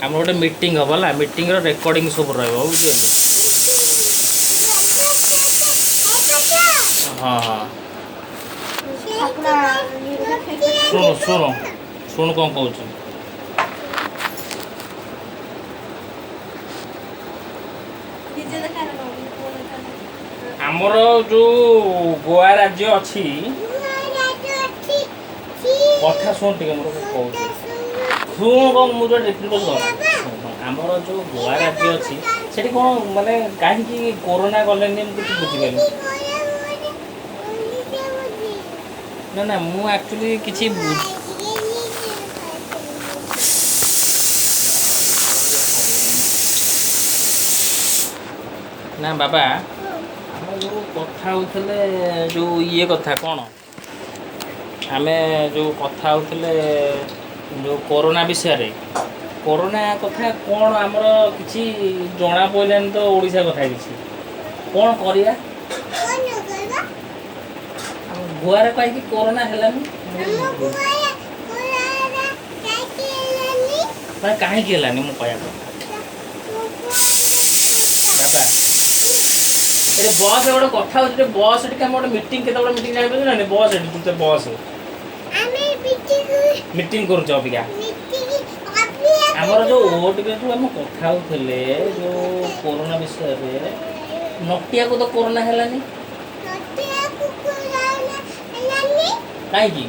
ଆମର ଗୋଟେ ମିଟିଂ ହବ ହେଲା, ମିଟିଂର ରେକର୍ଡ଼ିଂ ସବୁ ରହିବ, ବୁଝିପାରିଲୁ? ହଁ ହଁ, ଶୁଣୁ ଶୁଣୁ ଶୁଣୁ, କ'ଣ କହୁଛୁ? ଆମର ଯୋଉ ଗୋଆ ରାଜ୍ୟ ଅଛି, କଥା ଶୁଣ ଟିକେ, ମୋର କହୁଛି ଶୁଣ। କ'ଣ ମୁଁ ଯୋଉ ରିପିଟ୍ କରୁଛି, ଆମର ଯୋଉ ଗୋଆ ରାଜ୍ୟ ଅଛି, ସେଠି କ'ଣ ମାନେ କାହିଁକି କୋରୋନା ଗଲେନି, ମୁଁ କିଛି ବୁଝିପାରିଲି ନା। ନା, ମୁଁ ଆକ୍ଚୁଆଲି କିଛି, ନା ବାବା, ଆମେ ଯୋଉ କଥା ହେଉଥିଲେ, ଯୋଉ ଇଏ କଥା କ'ଣ, ଆମେ ଯୋଉ କଥା ହେଉଥିଲେ ଯୋଉ କରୋନା ବିଷୟରେ, କରୋନା କଥା କ'ଣ ଆମର କିଛି ଜଣା ପଡ଼ିଲାନି ତ। ଓଡ଼ିଶା କଥା କିଛି କ'ଣ କରିବା? ଆମ ଗୋଆରେ କାହିଁକି କରୋନା ହେଲାନି, ମାନେ କାହିଁକି ହେଲାନି, ମୁଁ କହିବା କଥା। ବାବା, ଏଠି ବସ୍, ଗୋଟେ କଥା ହଉଛି, ବସ୍ ଟିକେ, ଆମେ ଗୋଟେ ମିଟିଂ, କେତେ ବଡ଼ ମିଟିଂ ଜାଣିପାରୁଛୁ ନା? ବସ୍ ଏଠି, ତୁ ବସ୍, ମିଟିଂ କରୁଛ ଅବିକା। ଆମର ଯୋଉ ଓଟିଭି, ଯୋଉ ଆମେ କଥା ହଉଥିଲେ ଯୋଉ କୋରୋନା ବିଷୟରେ, ନଟିଆକୁ ତ କୋରୋନା ହେଲାନି କାହିଁକି?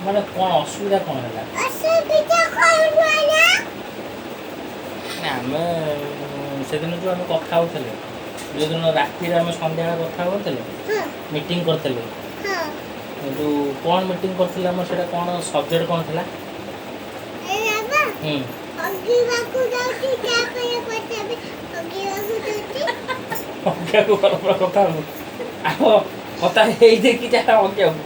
ମାନେ କ'ଣ ଅସୁବିଧା କ'ଣ ହେଲା? ଆମେ ସେଦିନ ଯୋଉ ଆମେ କଥା ହଉଥିଲେ, ଯୋଉଦିନ ରାତିରେ ଆମେ ସନ୍ଧ୍ୟାବେଳେ କଥା ହଉଥିଲେ, ମିଟିଂ କରିଥିଲେ, ଯୋଉ କ'ଣ ମିଟିଂ କରିଥିଲେ ଆମର, ସେଇଟା କ'ଣ ସବଜେକ୍ଟ କ'ଣ ଥିଲା? ହୁଁ, ଅଜ୍ଞାକୁ କଥା ଆଉ କଥା ହେଇ ଦେଖି ଯାହା ଅଜ୍ଞାକୁ।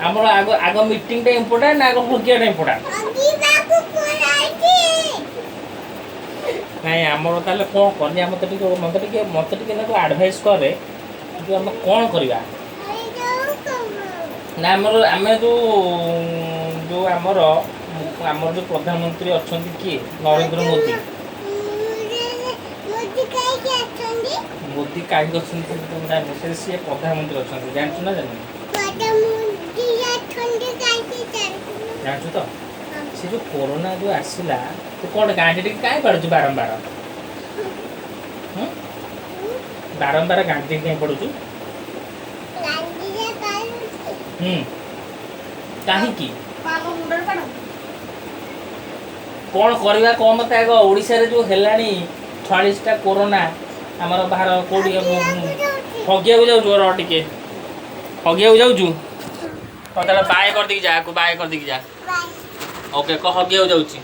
ଆମର ଆଗ ଆଗ ମିଟିଂଟା ଇମ୍ପୋର୍ଟାଣ୍ଟ ନା ଆଗ ହଗିଆଟା ଇମ୍ପୋର୍ଟାଣ୍ଟ? ନାଇଁ, ଆମର ତାହେଲେ କ'ଣ କରିବା? ମୋତେ ଟିକେ ତାକୁ ଆଡ଼ଭାଇସ୍ କରେ, ଯେଉଁ ଆମେ କ'ଣ କରିବା ନା ଆମର ଆମେ ଯୋଉ ଯୋଉ ଆମର ଆମର ଯୋଉ ପ୍ରଧାନମନ୍ତ୍ରୀ ଅଛନ୍ତି କିଏ, ନରେନ୍ଦ୍ର ମୋଦି। ମୋଦି କାହିଁକି ଅଛନ୍ତି ମୁଁ ଜାଣିନି, ସେ ସିଏ ପ୍ରଧାନମନ୍ତ୍ରୀ ଅଛନ୍ତି ଜାଣିଛୁ ନା ଜାଣିନୁ? ଜାଣିଛୁ ତ? ସେ ଯୋଉ କୋରୋନା ଯୋଉ ଆସିଲା, ତୁ କ'ଣ ଗାଣ୍ଡି ଟିକେ କାହିଁ ପାଡୁଛୁ ବାରମ୍ବାର? ବାରମ୍ବାର ଗାଣ୍ଡି ଟିକେ କାହିଁ ପଡୁଛୁ? ହୁଁ, କାହିଁକି? କ'ଣ କରିବା କ'ଣ ମତେ ଆଗ? ଓଡ଼ିଶାରେ ଯୋଉ ହେଲାଣି 46ଟା କୋରୋନା ଆମର ବାହାର କୋଉଠି ହଗିବାକୁ ଯାଉଛୁ? ରହ ଟିକେ, ହଗିବାକୁ ଯାଉଛୁ? ତାହେଲେ ବାଏ କରିଦେଇକି ଯା, ବାଏ କରିଦେଇକି ଯା। ଓକେ, କହ, ହଗିବାକୁ ଯାଉଛି।